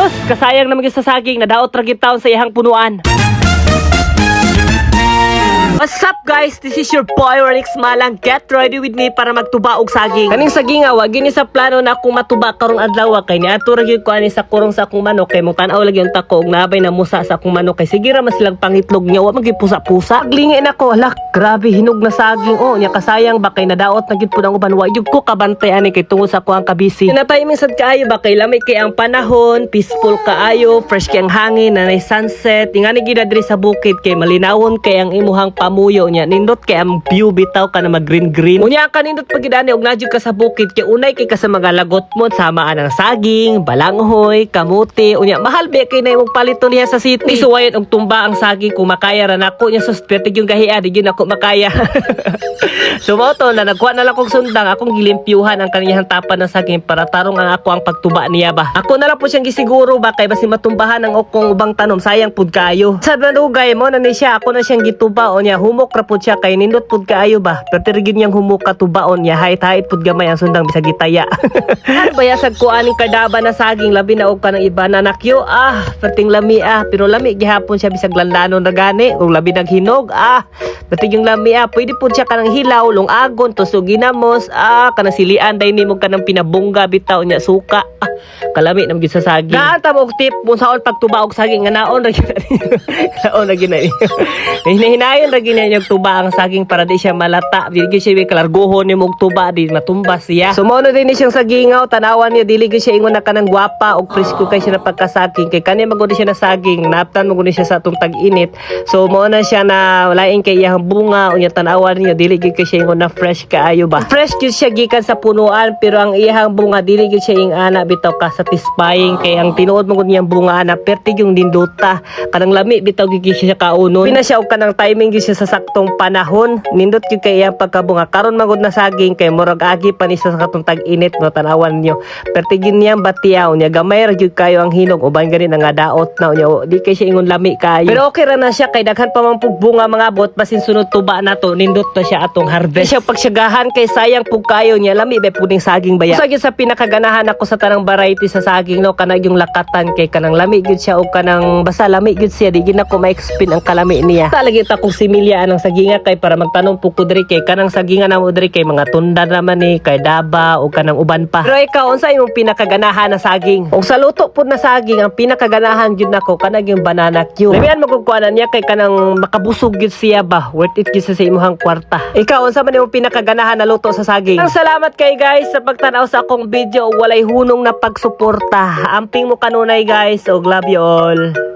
Sus, kasayang naman gyud sa saging, nadaot ra gyud taon sa iyang punuan. What's up, guys? This is your boy Ronix Malang. Get ready with me para magtuba og saging. Kaning saging nga wa gini sa plano na akong matuba karong adlaw kay niadto ra gyud ko ani sa kurong sa akong manok kay mo tan-aw lagi unta ko og nabay na musa sa akong manok kay sige ra man silang pangitlog niya, wa man gyud pusa-pusa. Paglingi nako, hala, grabe hinog na saging oh. Nya kasayang ba kay nadaot na gyud pud ang uban. Wa gyud ko kabantay ani kay tungod sa ako ang kabisi. Na timing sad kaayo ba kay lami kay ang panahon, peaceful kaayo, fresh kay ang hangin, nanay sunset. Ingani gyud diri sa bukid kay malinawon kay ang imuhang pamuyo niya. Nindot kay ang view bitaw ka na mag green green. Unya ka nindot pag gidani og nadyo ka sa bukid kay unay kay ka sa mga lagot mo sama ang saging, balanghoy, kamuti. Unya mahal ba kay na imong paliton niya sa city. Isuwayon og tumba ang saging kung makaya ra nako niya, sus, pertig yung gahia, di gyud nako makaya. So mao to na nagkuha na lang kong sundang, akong gilimpyuhan ang kaniyang tapan ng saging para tarong ang ako ang pagtuba niya ba. Ako na lang po siyang gisiguro ba kay basin matumbahan ang akong ubang tanom, sayang pud kaayo. Sa manugay mo na ni siya, ako na siyang gituba o niya humok ra pud siya kay nindot pud kaayo ba. Pero tirigid niyang humok ka tubaon niya, hait-hait pud gamay ang sundang bisag gitaya. Ano ba yasag ko aning kadaba na saging, labi na og kanang iba na nakyo ah, perting lami ah, pero lami gihapon siya bisag landanon ra gani ug labi naghinog ah. Perting yung lami ah, pwede pud siya kanang hilaw, lungagon, tusog ginamos ah, kanang silian day nimo kanang pinabungga bitaw niya suka ah, kalami nam gyud sa saging. Gaan ta mo og tip kung saon pagtuba og saging nga naon ra gyud naon ra gyud na. Hinahinayon ra gyud niya tuba ang saging para di siya malata. Di gyud siya kalarguhon nimo og tuba, di matumba siya. So mao na din ni siyang sagingaw, tanawan niya, dili gyud siya ingon na kanang gwapa og presko kay siya na pagkasaging kay kani magud siya na saging, naptan mo gud siya sa atong tag-init. So mao na siya na lain kay iyang bunga. Unya tanawan niya, dili gyud kay siya ingon na fresh kaayo ba. Fresh gyud siya gikan sa punuan pero ang iyang bunga dili gyud siya ing ana bitaw ka satisfying kay ang tinuod mo gud niyang bunga ana perti yung nindota, kanang lami bitaw gyud siya kaunon. Pina siya og kanang timing gyud siya sa saktong panahon, nindot gyud kay iyang pagkabunga. Karon magud na saging kay murag agi pa ni siya sa katong tag-init no, tanawan niyo perti gyud niyang batiyaw niya, gamay ra gyud kayo ang hinog, uban gani nga daot na. Unya di kay siya ingon lami kayo pero okay ra na siya kay daghan pa man pug bunga mga bot, basin sunod tuba na to nindot na siya atong harvest. Di siya pagsiyagahan kay sayang pug kayo niya, lami ba puding saging baya. Usa gyud sa pinakaganahan ako sa tanang variety sa saging no, kanang yung lakatan kay kanang lami gyud siya og kanang basta lami gyud siya, di gyud nako ma-explain ang kalami niya. Talagi ta kong similya anang saginga kay para magtanom pug ko diri kay kanang saginga namo diri kay mga tundan naman ni kay daba o kanang uban pa. Pero ikaw, unsa imong pinakaganahan na saging? Og sa luto pud na saging, ang pinakaganahan gyud nako kanang yung banana Q. Lamian magkukuanan niya kay kanang makabusog gyud siya ba, worth it gyud sa imong kwarta. Ikaw, unsa man imong pinakaganahan na luto sa saging? Ang salamat kay guys sa pagtan-aw sa akong video ug walay hunong na pagsuporta. Amping mo kanunay, guys, ug love you all.